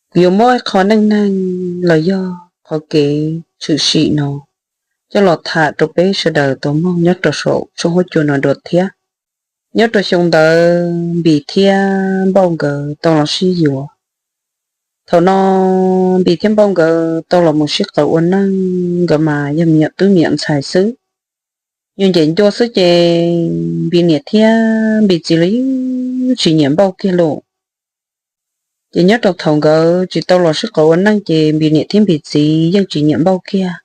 Kuv yuav muab qho neej neeg los yog qhov kev tshwm sim no coj los tham rau peb sawv daws tau mloog nyob rau saum tshooj huab cua no dua thiab. Nyob rau xyoo ntawd Npis thiab Npauj nkawd tau los sib yuav. Thaum no Npis thiab Npauj nkawd tau los mus sib qawm ua neej, nkawd mas yog me nyuam tub me nyuam ntxhais xwb. Nyuag ncem ncua xwb ces Npis niam thiab Npis txiv los yeej tsis nyiam Npauj kiag lawm. Ces nyob rau thaum nkawd tsis tau los sib qawm ua neej ces Npis niam thiab Npis txiv yeej tsis nyiam Npauj kiag.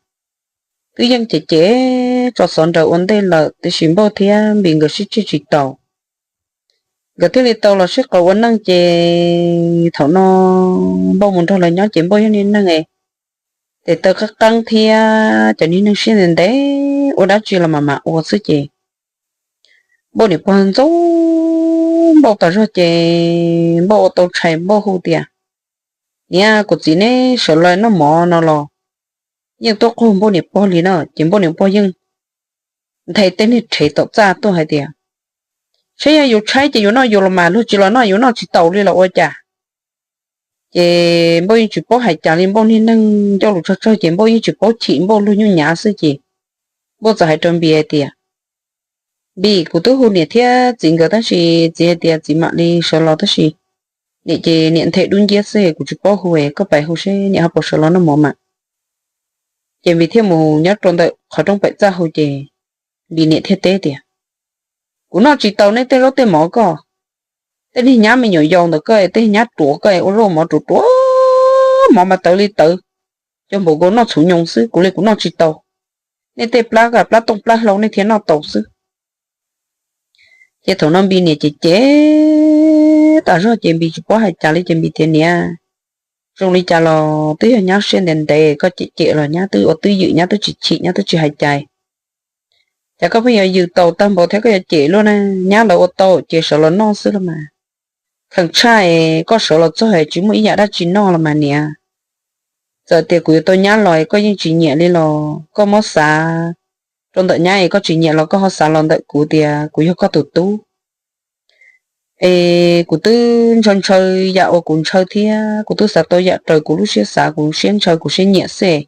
Twb yeej cem cem tso xov nraws ua ntej lawm tiam sis Npauj thiab Npis nkawd sib tseg tsis taus. Nkawd thiaj li tau los sib qawm ua neej ces thaum no Npauj mus nrog lawv nyob ces Npauj yog niag neeg tes taw qeeb qeeb thiab cov niag neeg siab ntev ntev ua dab tsi los mas mam ua xwb ces Npauj niam pog ntxub Npauj tas zog ces Npauj ua tau tshais Npauj hu tias, Niam, kuv txiv neb sawv los noj mov no los yeej tuaj qaug Npauj niam pog li na. Ces Npauj niam pog yeej nthe tej niag rhev tom txaj tuaj hais tias, Saib yog yus tshaib ces yus noj yus los mas, luag tsis los noj yus noj tsis taus li los ua cas? Ces Npauj yeej tsis paub hais cas li, Npauj niag neeg ncauj lus tsawg tsawg ces Npauj yeej tsis paub chim, Npauj luag nyuj nyav xwb ces Npauj txawm hais rau Npis hais tias, Npis, kuv twb hu niam thiab txiv nkawd tab sis txiv hais tias txiv mam li sawv los tab sis niam ces niam nthe dub nciab xwb kuv tsis paub hu, koj pais hu seb niam ho puas sawv los noj mov mas. Ces Npis thiaj mus nyob rau ntawm qhov rooj pem txaj hu ces Npis niam thiaj teb tias, Kuv noj tsis tau neb tej zaub tej mov koj, tej niag nyab me nyuam yaus ntawm koj, tej nyab ruam koj ua zaub mov ruam ruam, mov mas tawv li tawv, cov npaum nkaus noj txhuv nyoos xwb, kuv li kuv noj tsis tau. Nej tej plab, plab tooj plab hlau nej thiaj noj tau xwb. Ces thaum no Npis niam ces cem tas zog ces Npis tsis paub hais cas li ces Npis tias, Niam, zoo li cas los twb yog nyab siab ntev ntev, koj cem cem los nyab twb ua twb ywm, nyab twb tsis chim, nyab twb tsis hais cai. Cas koj pheej yuav yws tau tag npaum thiab koj yuav cem luaj na? Nyab lawv ua tau ces sawv los noj xwb los mas. Kheev tshaj es koj sawv los txog es tsis muaj ib yam dab tsi noj los mas niam. Txawm tias kuv yuav tau nyab los es koj yeej tsis nyiam li los koj muab xav rau ntawm nyab es koj tsis nyiam los koj ho xav los ntawm kuv tias kuv yog koj tus tub. Es kuv twb ntshaw ntshaw yam uas kuv ntshaw thiab kuv twb xav tau yam raws kuv lub siab xav, kuv siab ntshaw kuv siab nyiam xwb.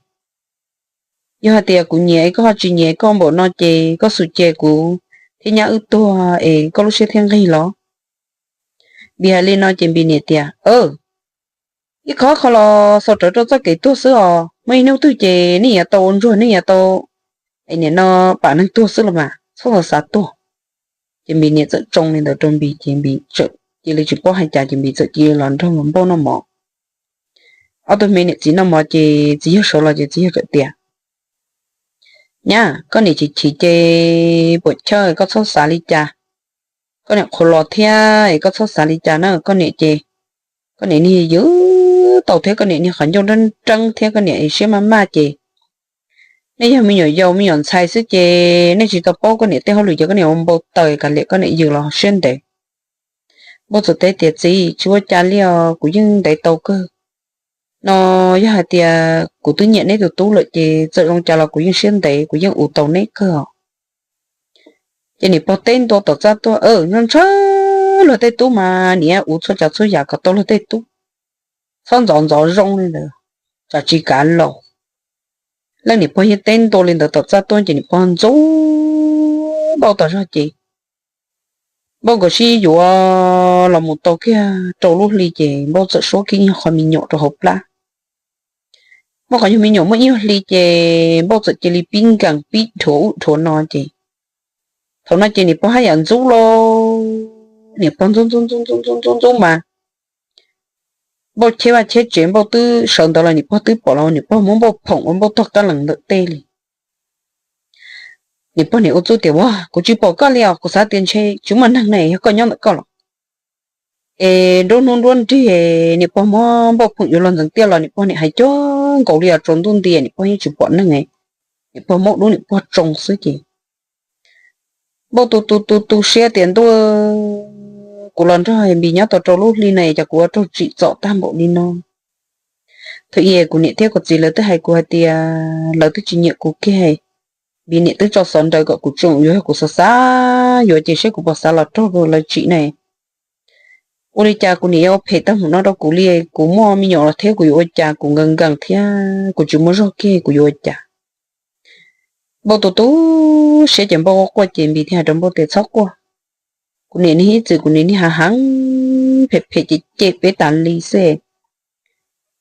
Yog hais tias kuv nyiam es koj ho tsis nyiam koj npaum no ces koj xum ces kuv thiab nyab wb tuag es koj lub siab thiaj nqig los. Npis hais li no ces Npis niam tias, Ib qho qho los xaus rawv rau txoj kev tuag xwb os, muaj ib hnub twg ces nej yuav tau ua ntsuag, nej yuav tau, es nim no pam neeg tuag xwb los mas txhob xav xav tuag. Ces Npis niam txawm tsoo li ntawd rau Npis ces Npis txawm cia li tsis paub hais cas ces Npis txawm cia li los nrog Npauj noj mov. Ob tug me niam txiv noj mov ces txiv yawg sawv los ces txiv yawg txawm tias, Nyab, koj niam chim chim ces puam chawj koj txhob xav li cas. Koj niam qhuav los thiab es koj txhob xav li cas na, koj niam ces koj niam niag yws tau thiab koj niam niag qhov ncauj nreeb nreeb thiab koj niam siab maj maj ces nej yog me nyuam yaus me nyuam ntxhais xwb ces nej tsis tau paub koj niam tej hauj lwm ces koj niam ua npau taws kav liam koj niam yws los siab ntev. Npauj txawm teb tias, Txiv, tsis ua cas li os, kuv yeej ntev tau kawg. No yog hais tias kuv twb nyiam neb tus tub lawm ces txawm zoo cas los kuv yeej siab ntev, kuv yeej ua tau neb kawg os. Ces niam pog teb ntua tom txaj tuaj, Ntshaw ntshaw luag tej tub mas niam ua txhua tsav txhua yam kom tau luag tej tub, txhob ntxov ntxov zoo li ntawd, tsam tsis kav laus. Leej niam pog yeej teb ntua li ntawd tom txaj tuaj ces niam pog ntxub Npauj tas zog ces Npauj nkawd sib yuav los mus tau kiag rau lub hli ces Npauj txawm suab kiag ib qho me nyuam rau hauv plab. Muaj qhov nyuag me nyuam muaj ib nyuag hli ces Npauj txawm cia li pib nkees pib dhuav ub dhuav no ces thaum no ces niam pog haj yam ntxub lauj, niam pog ntxub ntxub ntxub ntxub ntxub ntxub ntxub mas Npauj cheb vaj cheb tsev, Npauj twb sawv ntawd los niam pog twb pom los niam pog muab Npauj phoom ua Npauj tog qab lees ntawm tej li. Niam pog niam ua txuj tias, Ua, kuv tsis pom koj li os, kuv xav tias ntshe tsis muaj neeg ne, yog koj nyob ntawm koj los. Es nruab hnub nruab nrig niam pog muab Npauj phoom yuav los ntxeev tiaj los niam pog niam hais cuag nkaus li os, tsaus ntuj nti niam pog yeej tsis pom neeg, niam pog muab dub niam pog tsoo xwb ces Npauj tu tu tu tu siab tias, Ntuj, kuv los nrog Npis nyob tau rau lub hli no es cas kuv ua raug tsim txom tag npaum li no. Thaum ub kuv niam thiab kuv txiv lawv twb hais kuv hais tias lawv twb tsis nyiam kuv kiag, Npis niam twb tso xov nraws kom kuv tseem yuav, yog kuv xav xav yuav ces seb kuv puas xav los raug lawv tsim ne. Ua li cas kuv niam yuav ua phem tag mus no rau kuv li? Kuv muaj me nyuam los thiab kuv yuav ua cas? Kuv nkees nkees thiab kuv tsis muaj zog kiag kuv yuav ua cas? Npauj tu tu siab ces Npauj quaj quaj ces Npis thiaj hais rau Npauj tias, Txhob quaj, kuv niam niag ib txwm kuv niam niag hav heev phem phem ces cem peb tas li xwb.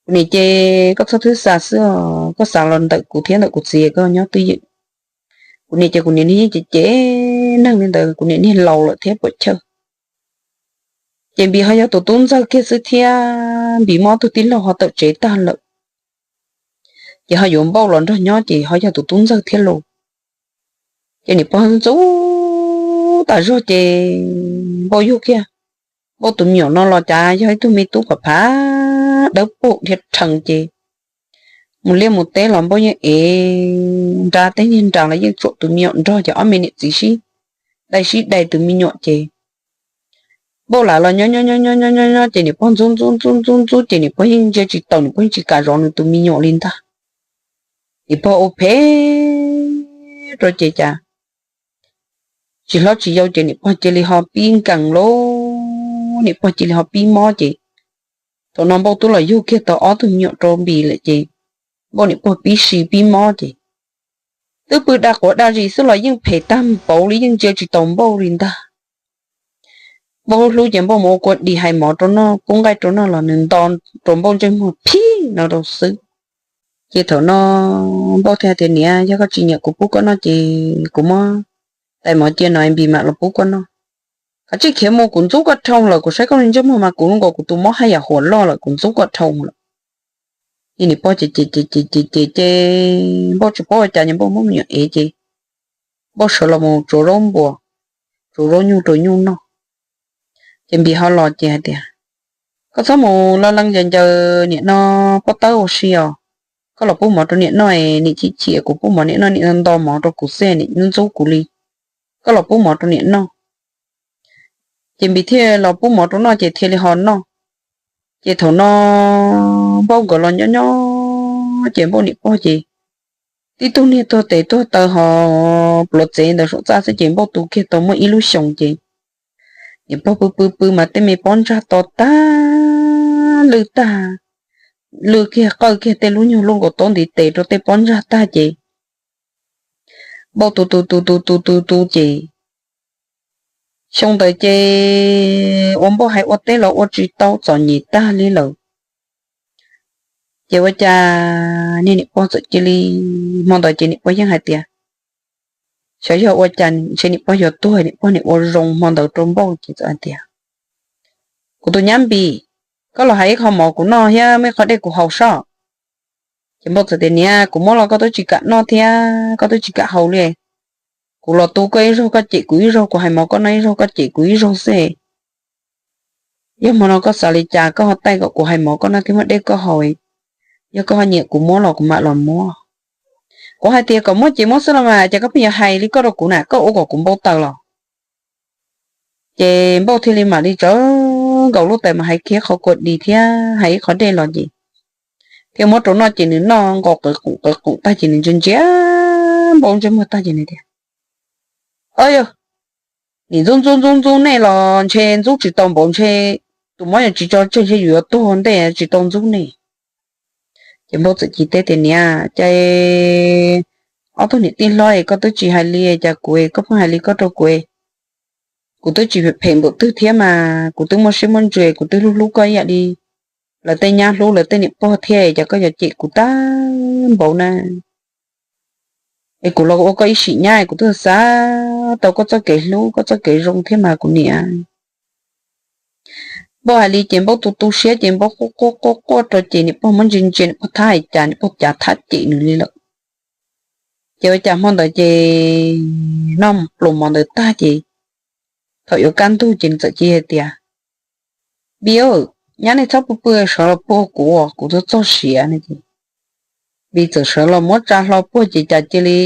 Kuv niam ces koj txhob twb xav xwb os, koj xav los ntawm kuv thiab ntawm kuv txiv koj nyob twj ywm. Kuv niam ces kuv niam niag yeej cem cem neeg li ntawd, kuv niam niag laus lawm thiab puam chawj. Ces Npis ho yog tus tub ntxawg kiag xwb thiab, Npis muaj ob tug tij laug ho tawm tsev tag lawm, ces ho yuav Npauj los nrog nyob ces ho yog tus tub ntxawg thiab lauj. Ces niam pog ntxub tas zog ces Npauj yug kiag Npauj tus me nyuam no los cas yog ib tug me tub phav phav dawb paug dhia rhees ces mus liaj mus teb los Npauj yeej ev nra teb niag nra los yeej tsuam tus me nyuam nrog ces ob me niam txiv sib dai sib dai tus me nyuam ces Npauj lam los nyob nyob nyob nyob nyob nyob ces niam pog ntxub ntxub ntxub ntxub ntxub ces niam pog yeej ntsia tsis taus, niam pog yeej tsis kam zov nws tus me nyuam li ntag. Niam pog ua phem rau ces cas tsis hlob tsis yau ces niam pog cia li ho pib nkees lauj, niam pog cia li ho pib mob ces thaum no Npauj twb los yug kiag tau ob tug me nyuam rau Npis lawm ces Npauj niam pog pib si pib mob ces twb pw da quav da zis xwb los yeej phem tag npaum li, yeej ntsia tsis taus Npauj li ntag. Npauj hlub hlub ces Npauj mus ua kua dis hais mov rau noj, pub nqaij rau noj los nws nto rau Npauj ntsej muag phib no rau xwb. Ces thaum no Npauj thiaj tias, Niam, yog koj tsis nyiam kuv pub koj noj ces kuv muab tais mov cia no Npis mam los pub koj noj. Kav tsij khiav mus, kuv ntxub koj dhau lawm, kuv saib koj li ntsej muag mas kuv zoo nkaus kuv tus mob haj yam huam loj lawm, kuv ntxub koj dhau lawm. Ces niam pog ces ces ces ces ces ces Npauj tsis paub ua cas, Npauj muab me nyuam ev ces Npauj sawv los mus tsuav zaub npuas, tsuav zaub nyuj rau nyuj noj. Ces Npis ho los ces hais tias, Koj txhob mus lo lees ncaws ncaws niam no pob tawb ua si os. Koj los pub mov rau niam noj, niam chim chim kuv pub mov niam noj, niam nto mov rau kuv xwb niam ntxub kuv li. Koj los pub mov rau niam noj. Ces Npis thiaj los pub mov rau noj ces thiaj li ho noj. Ces thaum no Npauj nkawd los nyob nyob ces Npauj niam pog ces tib tug niag tuag tes tuag taw ho pluav txev ntawd saum txaj xwb ces Npauj tu kiag tau muaj ib lub xyoos ces niam pog pw pw pw mas tej me pob ntsag to tag, lwj tag, lwj kiag qawj kiag tej lub nyuag lub nkaus taub ntiv tes rau tej pob ntsag tag ces Npauj tu tu tu tu tu tu tu ces xyoo ntawd ces ua Npauj hais ua teb los ua tsis tau, txom nyem tag li lawm. Ces ua cas niag niam pog txawm cia li, hmo ntawd ces niam pog yeej hais tias, xyov yog ua cas ntshe niam pog yuav tuag, niam pog niam ua zoo hmo ntawd rau Npauj ces txawm hais tias, Kuv tus nyab Npis, koj los hais ib qho mov kuv noj thiab muab ib qho dej kuv haus soj. Ces Npauj txawm tias, Niam, kuv muab los koj twb tsis kam noj thiab koj twb tsis kam haus li. Kuv los tu koj ib zaug koj cem kuv ib zaug, kuv hais mov koj noj ib zaug koj cem kuv ib zaug xwb. Yog hmo no koj xav li cas koj ho taij kom kuv hais mov koj noj thiab muab dej koj haus. Yog koj ho nyiam kuv muab los kuv mam los muab. Kuv hais tias kom muab ces muab xwb los mas, ces koj pheej yuav hais li koj rau kuv na, koj ua kom kuv npau taws los. Ces Npauj thiaj li mam li tsawv nkaus lub tais mas hais kiag qhov kua dis thiab hais ib qho dej los ces thiaj muab rau noj ces nws noj nqos qwv qwv qwv qwv tag ces nws ntsia ntsia Npauj ntsej muag tag ces nws tias, Yog nim ntxub ntxub ntxub ntxub nej los ntshe ntxub tsis tau npaum, ntshe tus mob yog tsis tso tseg ntshe yus yuav tuag ntej tsis tau ntxub nej. Ces Npauj txawm cia li teb tias, Niam, ces ob tug niam tij hlob es koj twb tsis hais li cas kuv, koj pheej hais li koj rau kuv. Kuv twb tsis phem npaum twg thiab mas, kuv twb muaj siab muaj ntsws, kuv twb hlub hlub koj ib yam li lawv tej nyab hlub lawv tej niam pog thiab, cas koj yuav cem kuv tag npaum na? Es kuv los ua koj ib sim nyab, kuv twb xav tau koj txoj kev hlub koj txoj kev zoo thiab mas kuv niam. Npauj hais li ces Npauj tu tu siab ces Npauj quaj quaj quaj quaj rau ces niam pog muab ntsia ntsia niam pog thab hais cas niam pog cav thab cem nws li lawm. Ces ua cas hmo ntawd ces noj pluas mov ntawd tag ces thaum yuav kaj ntug ces nws txawm cia hais tias, Npis, nyab nej txhob pw pw, sawv los puag kuv, kuv twb txog siav no ces Npis txawm sawv los muab tsa hlo puag ces cas cia li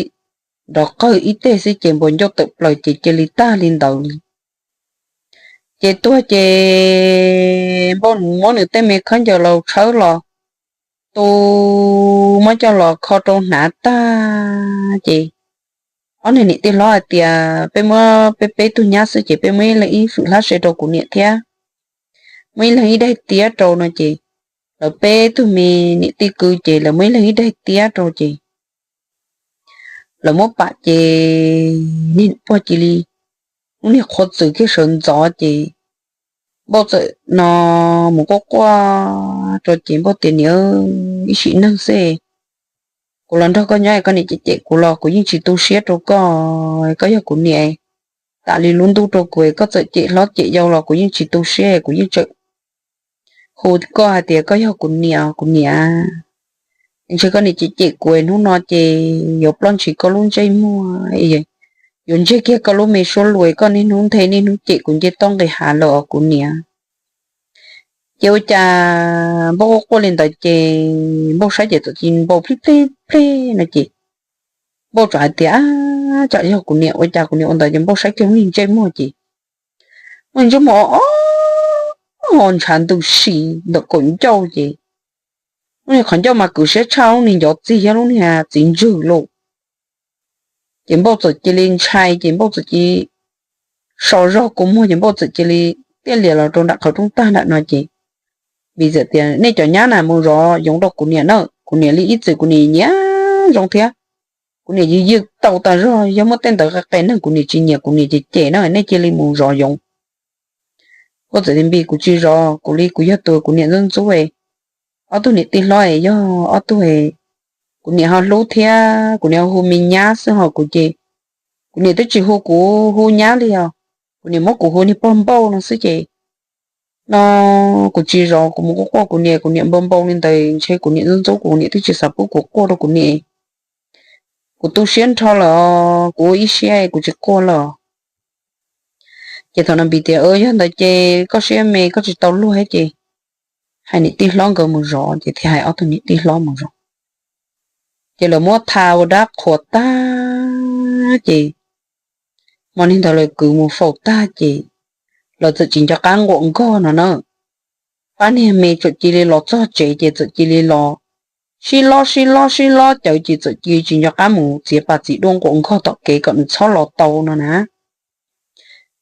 nrov qawg ib teg xwb ces npuas ncauj tawm plaws ces cia li tag li ntawd li. Ces tuag ces Npauj muab nws tej me khaub ncaws laus tshawb los tu, muab coj los kho rau hnav tag ces ob niag niam tij hlob hais tias, Peb muab peb peb tug nyab xwb ces peb muab ib leeg ib fwm hlab se rau kuv niam thiab, muab ib leeg ib daim tiab rau no ces, lawv peb tug me niam tij kwv ces lawv muab ib leeg ib daim tiab rau ces lawv muab pam ces niag pog cia li, lub niag qhuav txwm kiag sawv ntxov ces Npauj txawm no mus quaj quaj rau ces Npauj tias, Niam, ib sim neej xwb, kuv los nrog koj nyob, koj niam cem cem kuv los kuv yeej tsis tu siab rau koj. Koj yog kuv niam, tas li lub ntuj rau kuv, koj txawm cem hlob cem yau los kuv yeej tsis tu siab, kuv yeej tseem hu koj hais tias koj yog kuv niam, kuv niam. Ntshe koj niam cem cem kuv, hnub no ces yuav ploj ntshis koj lub ntsej muag, yuav ntseg kiag koj lub me suab lus, koj niaj hnub nthe niaj hnub cem kuv nce toj nqis hav lawm os kuv niam. Ces ua cas Npauj quaj quaj li ntawd ces Npauj saib ces txawm cia npau plij plij plij no ces Npauj txawm hais tias, Tsam yog kuv niam, ua cas kuv niam ua ntawd? Ces Npauj saib kiag lub niag ntsej muag ces lub niag ntsej muag o o ntshav ntws si ntawm kaum ncauj ces lub niag qhov ncauj mas kwv siab tshaj lub niag ncov txig thiab lub niag txiv ntswg lauj. Ces Npauj txawm cia li ntshai ces Npauj txawm cia li so zog kua muag ces Npauj txawm cia li tiaj lias los rau nram qhov rooj tag nram no ces Npis txawm tias, Nej cov nyab na, mus zov yoov rau kuv niam na, kuv niam li ib txwm kuv niam nyiam zoo thiab, kuv niam ywj ywj tau tas zog, yog muaj tej ntawd qe qe neeg kuv niam tsis nyiam, kuv niam cem cem na, nej cia li mus zov yoov. Npauj txawm tias, Npis, kuv tsis zov, kuv li kuv yog tus kuv niam ntxub ntxub, ob tug niam tij hlob yog ob tug kuv niam ho hlub thiab kuv niam hu me nyab xwb ho kuv ces kuv niam twb tsis hu kuv hu nyab li os, kuv niam muab kuv hu niag pog Npauj no xwb ces no kuv tsis zov, kuv mus quaj quaj kuv niam, kuv niam npau npau li ntawd ntshe kuv niam ntxub ntxub kuv, kuv niam twb tsis xav pub kuv quaj rau kuv niam. Kuv tu siab nrho lawm, kuv ua ib siab kuv tsis quaj lawm. Ces thaum no Npis tias, Yog ntawd ces koj siab me koj tsis tau luag thiab ces hais niam tij hlob nkawd mus zov. Ces thiaj hais ob tug niam tij hlob mus zov. Ces lawv muab tha ua dab qhuas tag ces hmo niag ntawd lawv kwv mus faus tag ces lawv txawm tsis nco qab nquam nkog no na. Pab niag me txawm cia li los txog tsev ces txawm cia li los sib lob sib lob sib lob cawv ces txawm cia li tsis nco qab mus txiav pas txiv duaj nquam nkog tom kev kom nws txhob los tau no na.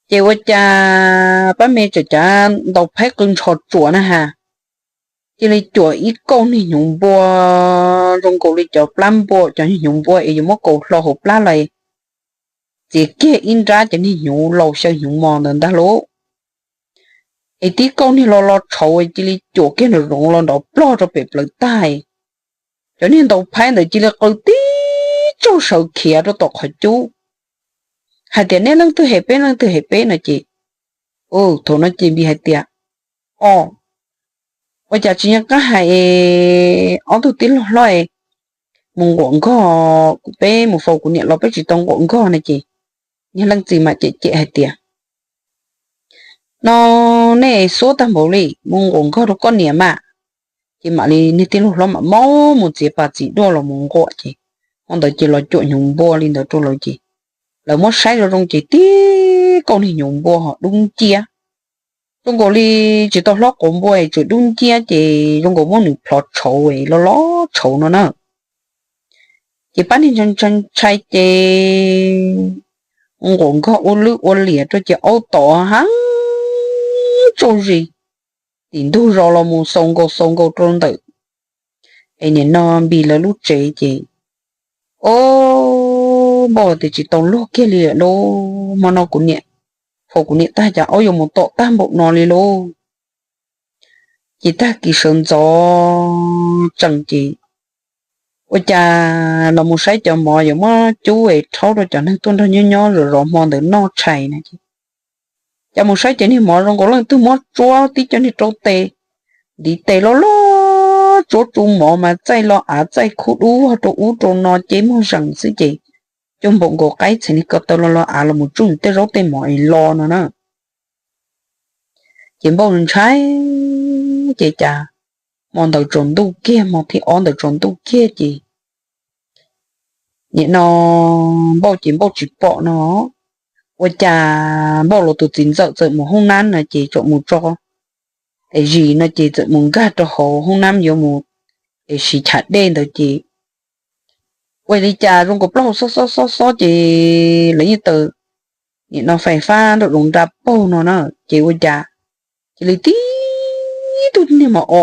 Ces ua cas pab me txawm cav ntaus phaib qw ntsho tsuas na has, cia li cuam ib kauj niag hnyuv npua zoo nkaus li cov plab npua, cov niag hnyuv npua es yuav muab kaus hlo hauv plab los txiav kiag ib nrab cov niag hnyuv laus xyaw hnyuv mos ntawd ntag lauj. Es tib kauj niag lo lo tshauv cia li cuam kiag nram zoov los nrov plog rau pem plawv tag. Cov niag ntaus phaib ntawd cia li qw tib tsaug sawv khiav rau tom qhov cub hais tias, Nej leej twg hem peb, leej twg hem peb no ces, thaum no ces Npis hais tias, O, ua cas tsis nco qab hais ob tug tij laug hlob mus nquam nkog, kuv peb mus faus kuv niam los peb tsis tau nquam nkog no ces niag leej txiv mam cem cem hais tias, No nej xuab tag npaum li, mus nquam nkog rau koj niam mas. Ces mam li niag tij laug hlob mam maub mus txiav pas txiv duaj los mus nquam ces hmo ntawd ces los cuam hnyuv npua li ntawd rau lawv ces lawv muab saib zoo zoo ces tib kauj niag hnyuv npua ho dub nciab. Zoo nkaus li tsis tau hlob quav npua es tseem dub nciab ces zoo nkaus muab nws plhov tshauv lo lo tshauv no na. Ces pab niag ntshai ntshai ces nquam nkog ua lwj ua liam rau ces aub tom heev tsaug zis, tim ntug zos los mus xaus nkaus xaus nkaus rau ntawm es nim no Npis lawv lub tsev ces, O, Npauj tias, Tsis tau luag kiag li lawm lauj, hmo no kuv niam faus kuv niam tag cas aub yuav mus tom tag npaum no li lauj. Ces tag kis sawv ntxov tsees ces ua cas los mus saib cov mov yuav muab cub es rhaub rau cov neeg tuaj nrog nyob nyob zov zov hmo ntawd noj tshais na ces, cas mus saib cov niag mov zoo nkaus leej twg muab tsuab tib co niag rau tes, ntiv tes loj loj, tsuab tsu mov mas txaij lo av txaij khub dub rau ub rau no ces muag zees xwb ces coj npaum nkaus qaib txhais niag ko taw lo lo av los mus tsuj tej zaub tej mov es lo no na. Ces Npauj ntshai, ces cas hmo ntawd tsaus ntuj kiag, hmo thib ob ntawd tsaus ntuj kiag ces nim no Npauj ces Npauj tsis pom no, ua cas Npauj los tus txiv ntxawm txawm mus hoob nab no ces txawm mus tso es zis no ces txawm mus nkag rau hauv hoob nab yuav mus es siv chav dej ntawd ces ua li cas zoo nkaus plaub hau xob xob xob xob ces lawv yeej taws nim no fais fab nraum zoov nra paug no na, ces ua cas cia li tib tib tug niag mas o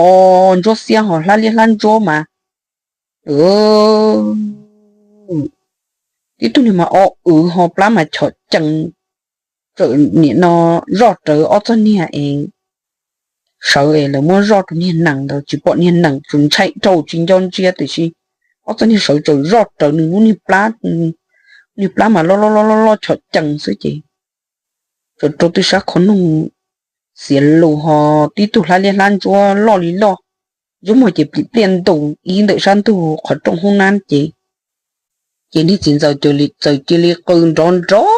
ntsuab xiab ho hlab liab hlab ntsuab mas, tib tug niag mas o wv ho plab mas chom cees, txawm nim no zoj rawv ob txog niag es sawv es lawv muab zoj rau niag nees ntawd tsis pom niag nees, tsuas ntshai rau tsis nco ntsia tiam sis ob txog niag sawv txawm zoj rawv nws lub niag plab, niag plab mas loj loj loj loj loj chom cees xwb ces txawm rau twb sab qhov noog xiav lus ho tib tug hlab liab hlab ntsuab loj li loj, ntsuab muag ces plim pliaj ntus ib ntawm sab ntug qhov rooj hoob nab ces, ces niag txiv ntxawm txawm cia li qw nrov nrov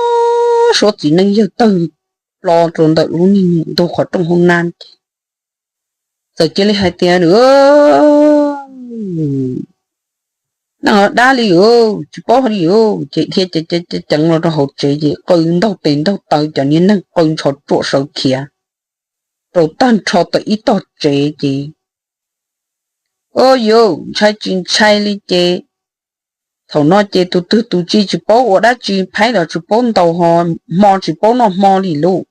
suab txiv neej yawg tawg plo rau ntawm lub niag ntug qhov rooj hoob nab ces txawm cia li hais tias, neej dab li, tsis paub li, ces dhia ceev los rau hauv tsev ces qw ntaug tes ntaug taw cov niag neeg qw ntsho ruam sawv khiav rau tag nrho tawm ib tog tsev ces, o yus ntshai tsis ntshai li ces thaum no ces tus twg tus tsis tsis paub ua dab tsi, phaib los tsis paub ntaus ho, hmo tsis paub noj hmo li lauj.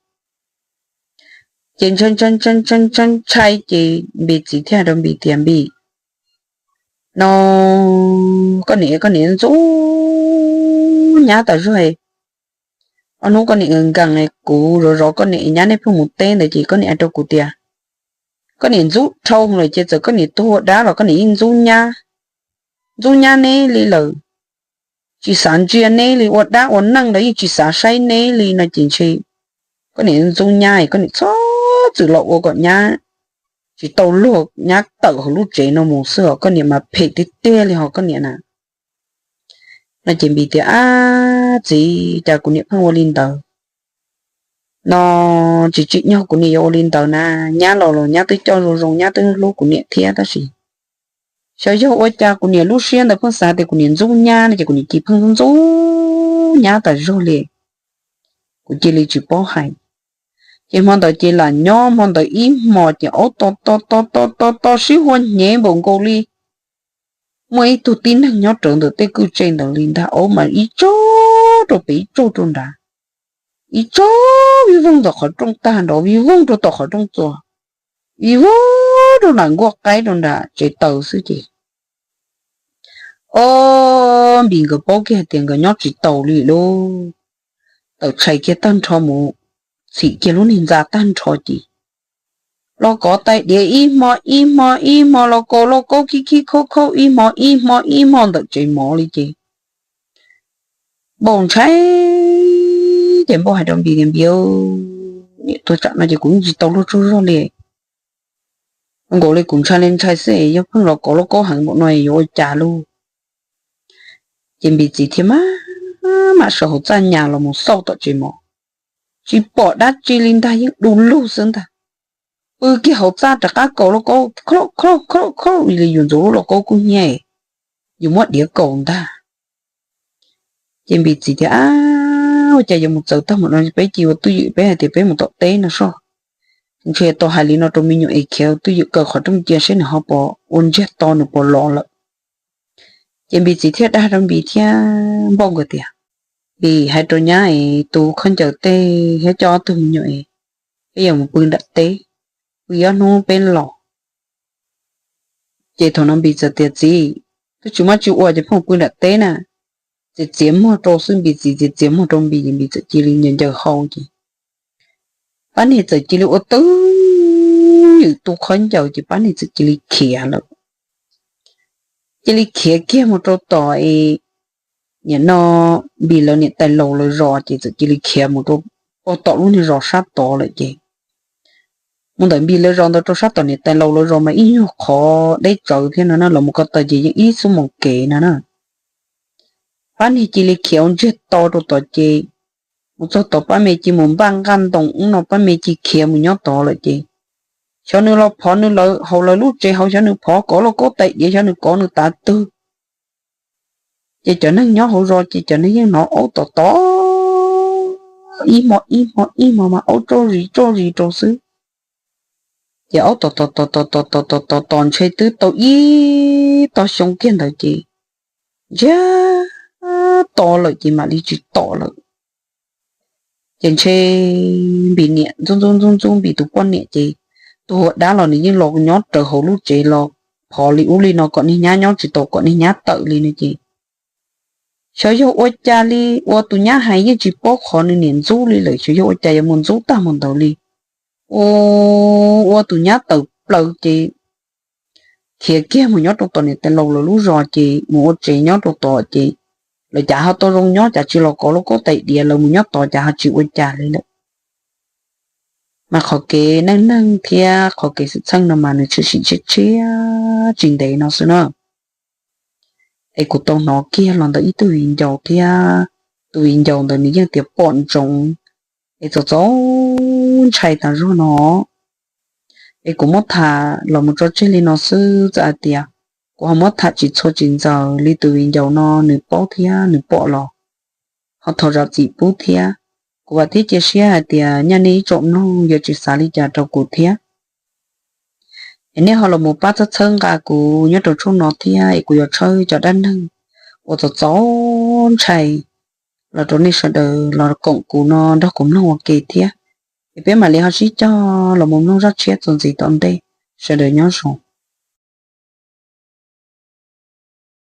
Ces ntshai ntshai ntshai ntshai ntshai ces Npis txiv thiaj hais rau Npis tias, Npis, no koj niam, koj niam ntxub nyab tas zog. Ob hnub koj niam nkees kuv zov zov koj niam nyab, nej pheej mus teb ntawd ces koj niam hais rau kuv tias koj niam ntxub dhau lawm ces txawm koj niam tuag ua dab los koj niam yeej ntxub nyab, ntxub nyab neb li lawm, tsis xav ntsia neb li, ua dab ua neej los yeej tsis xav saib neb li no ces ntshe koj niam ntxub nyab, koj niam txhob txwm los ua kom nyab tsis tau luag, nyab tawm hauv lub tsev no mus xwb os, koj niam mas phem tiag tiag li ho koj niam na. No ces Npis tias, Ab txiv, cas kuv niam pheej ua li ntawd? No tsis tsim nyog kuv niam yuav ua li ntawd na, nyab los los nyab twb coj zoo zoo, nyab twb hlub kuv niam thiab tab sis xyov yog ua cas kuv niam lub siab ntawd pheej xav tias kuv niam ntxub nyab no ces kuv niam cia pheej ntxub nyab tas zog li. Kuv cia li tsis paub hais. Ces hmo ntawd ces lam nyob hmo ntawd ib hmos ces aub to to to to to to sib hua hnyev npaum nkaus li muaj ib tug tib neeg nyob rawv ntawm tej kwj tse ntawd li ntag. Aub mas ib tsaug rau pem ib tsaug rau nrad, ib tsaug vij voog tom qhov rooj tag nrho, vij voog rau tom qhov rooj txuas, vij voog rau nram nkuaj qaib rau nram tsev taws xwb ces, o, Npis nkawd paub kiag hais tias nkawd nyob tsis taus li lauj. Tawm tshais kiag tag nrho mus, txhim kiag lub niag ntxa tag nrho ces los kov tais diav ib hmo ib hmo ib hmo, los kaus lauj kaub khib khib khaub khaub ib hmo ib hmo ib hmo ntawm tsev mov li ces Npauj ntshai ces Npauj hais rau Npis tias, Npis, niam tuag tsam no ces kuv yeej tsis tau luag tsaug zog li. Nkaus li kuv ntshai li ntshai xwb, yog pheej los kov lauj kaub heev npaum no yuav ua cas lauj? Ces Npis txiv thiaj mam mam sawv hauv txaj nyas los mus xauj tom tsev mov, tsis pom dab tsi li ntag, yeej du lug xwb ntag. Pw kiag hauv txaj rov qab kaus lauj kaub khaub khaub khaub li yus ntxuav lub lauj kaub kub hnyiab, yus muab diav kaus ntag. Ces Npis txiv tias, Ab, ua cas yuav mus txawv tag npaum no, peb cia ua twj ywm, peb hais tias peb mus tom teb no soj. Ntshe tau hais li no rau me nyuam es khiav twj ywm kaw qhov rooj cia seb nws ho puas ua ntsiag to, nws puas los lawm. Ces Npis txiv thiaj dag rau Npis thiab Npauj nkawd tias, Npis, hais rau nyab es tus khaub ncaws tej thiab coj ob tug me nyuam es peb yuav mus pw nram teb, pw ob hnub peb los. Ces thaum no Npis txawm tias, Txiv, twb tsis muaj tsi ua ces pheej pw nram teb na. Txiav txiav muag rau xwb, Npis txiv txiav txiav muag rau Npis ces Npis txawm cia li ncaws ncaws hau ces pab niag txawm cia li ua twj ywm tu khaub ncaws ces pab niag txawm cia li khiav lawm. Cia li khiav kiag mus rau tom es nim no Npis lawv niam tais laus lawv zos ces txawm cia li khiav mus rau pog tom lub niag zos sab tod lawm ces mus ntawm Npis lawv zos ntawd rau sab tom niam tais laus lawv zos mas ib nyuag qhov deb tsawv thiab no na, los mus ko taw ces yeej ib xuab moos kev no na. Pab niag cia li khiav ua ntsiag to rau tod ces mus txog tod pab me cia mus npaj nqaj ntoo ub no, pab me cia khiav mus nyob tod lawm ces xyov nws los phov nws lawv hauv lawv lub tsev hauv, xyov nws phov kov lauj kaub tais diav, xyov nws kov nws tav twg. Ces cov neeg nyob hauv zos ces cov neeg yeej hnov aub tom tom ib hmo ib hmo ib hmo mas aub tsaug zis tsaug zis rau xwb. Ces aub tom tom tom tom tom tom tom tom ntshe twb tau ib tog xyoo kiag ntawd ces ntsiag to lawm ces mam li tsis tom lawm. Ces ntshe Npis niam ntxub ntxub ntxub ntxub Npis tus poj niam ces tuag dab los nws yeej los nyob raws hauv lub tsev los phov li ub li no kom niag nyab nyob tsis tau, kom niag nyab tawm li no ces, xyov yog ua cas li, ua tus nyab hais yeej tsis paub qhov nws niam ntxub li lawm, xyov yog ua cas yuav mus ntxub tag mus ntawd li. Ua, ua tus nyab tawm plaws ces khiav kiag mus nyob rau tom niam tais laus lawv lub zos ces mus ua tsev nyob rau tod ces lawv cas ho tau zoo nyob, cas tsis los kov lub kaub tais diav, lawv mus nyob tod cas ho tsis ua cas li lawm. Mas qhov kev neej neeg thiab qhov kev xwm txheej no mas nws tshwm sim tshiab tshiab tsis ntev no xwb na. Es kuv tau hnov kiag los ntawm ib tug viv ncaus thiab, tus viv ncaus ntawd nws yeej tias pom ntsoov, es txaus txaus ntshai tas zog no. Es kuv muab tham los mus tso tseg li no xwb, txawm hais tias kuv ho muab tham tsis txhua tsis ntxaws li, tus viv ncaus no nws paub thiab nws pom los ho thov zam txim pub thiab. Kuv vam thiab cia siab hais tias nyaj nej ib tsoom mloog yuav tsis xav li cas rau kuv thiab. Es nej ho los mus pab txhawb txhawb nqa kuv nyob rau tshooj no thiab, es kuv yuav tshawb cov dab neeg uas txaus txaus ntshai los rau nej sawv daws los koom kuv no nrog kuv mloog ua ke thiab. Es peb mam li ho sib cog los mus mloog zaj tshiab txuas ntxiv tom ntej. Sawv daws nyob zoo.